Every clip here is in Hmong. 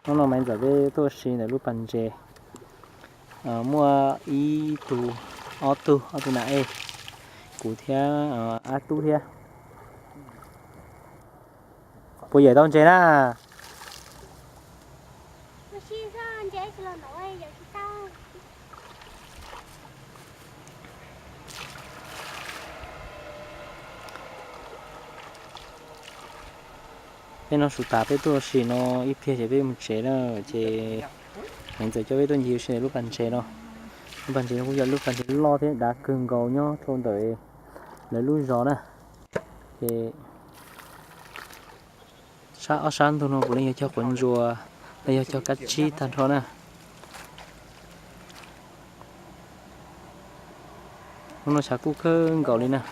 Hnub no Maiv Ntxawm peb tuaj ua si ntawm lub pas ntses. Muaj ib tug, ob tug, ob tug nas ej, kuv thiab Ab Tub thiab. Puas yawm tau ntses na? Peb no su tas peb tuaj ua si no ib pliag ces peb mus tsev na, ces Maiv Ntxawm coj peb tuaj ncig ua si ntawm lub pas ntses no. Lub pas ntses no kuj yog lub pas ntses loj thiab dav kawg nkaus nyob rau ntawm lawv lub zos na. Ces sab ob sab ntug no puav leej yog cog quav ntsuas, los yog cog kab tsib tag nrho na. Hnub no tshav kub kawg nkaus li na.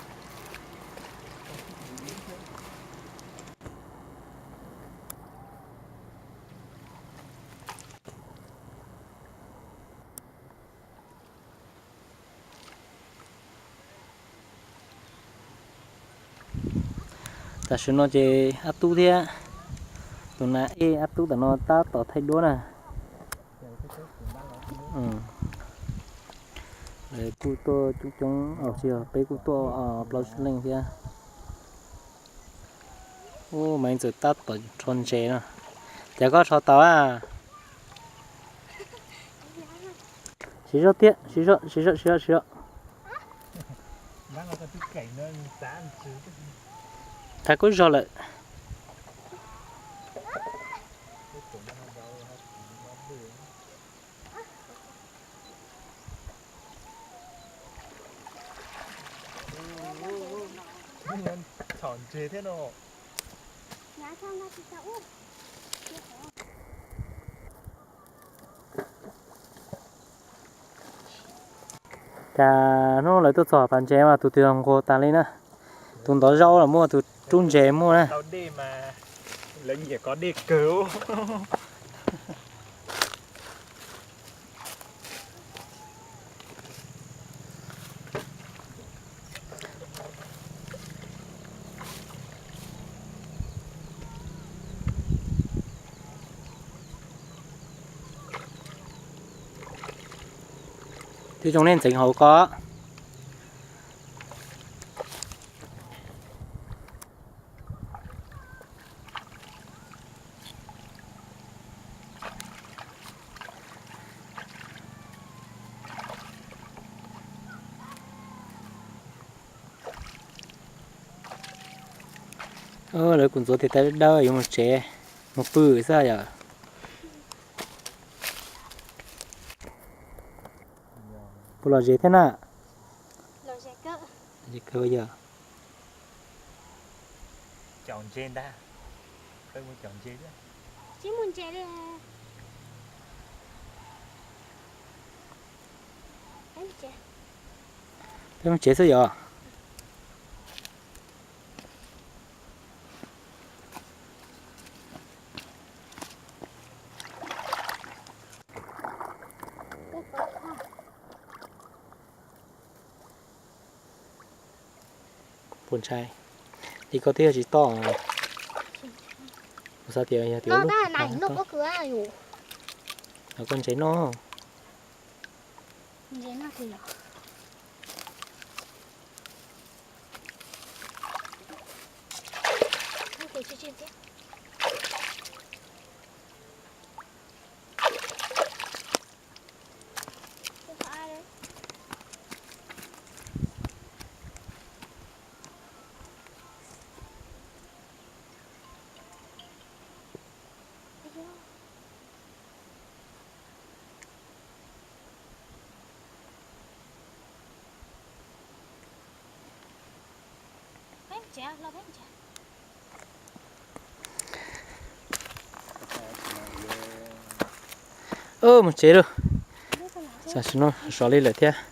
Tam sim no ces Ab Tub thiab tus nas ej Ab Tub tam no tab tom thaij duab na. Lawv kuj tuaj coob coob, tsis yog, peb kuj tuaj plaub tsib leej thiab. Ub, Maiv Ntxawm tab tom rho ntses no. Cas koj rho tau a? Siv zog tiag, siv zog, siv zog, siv zog, siv zog. Thaij kub zog lawm. Txhom ntses thiab no. Cas hnub lawv tuaj txog pas ntses mas tus twg los nquag tas li na. Tus ntov zaub los muaj, tus rub ntses muaj na. Twb zoo nej ntxeev hauv ko. Lawv kuj ntxuav tes taw dawb yuav mus tsev, mus pw xwb yom. Puas lom zem thiab na? Lom zem kawg. Peb mus tsev xwb yom. Puas ntshai li? Koj twb yog tsis toj. Kuv xav tias yog tias lub, koj ntses noj. Mus tsev lauj. Tam sim no sov li lawm thiab.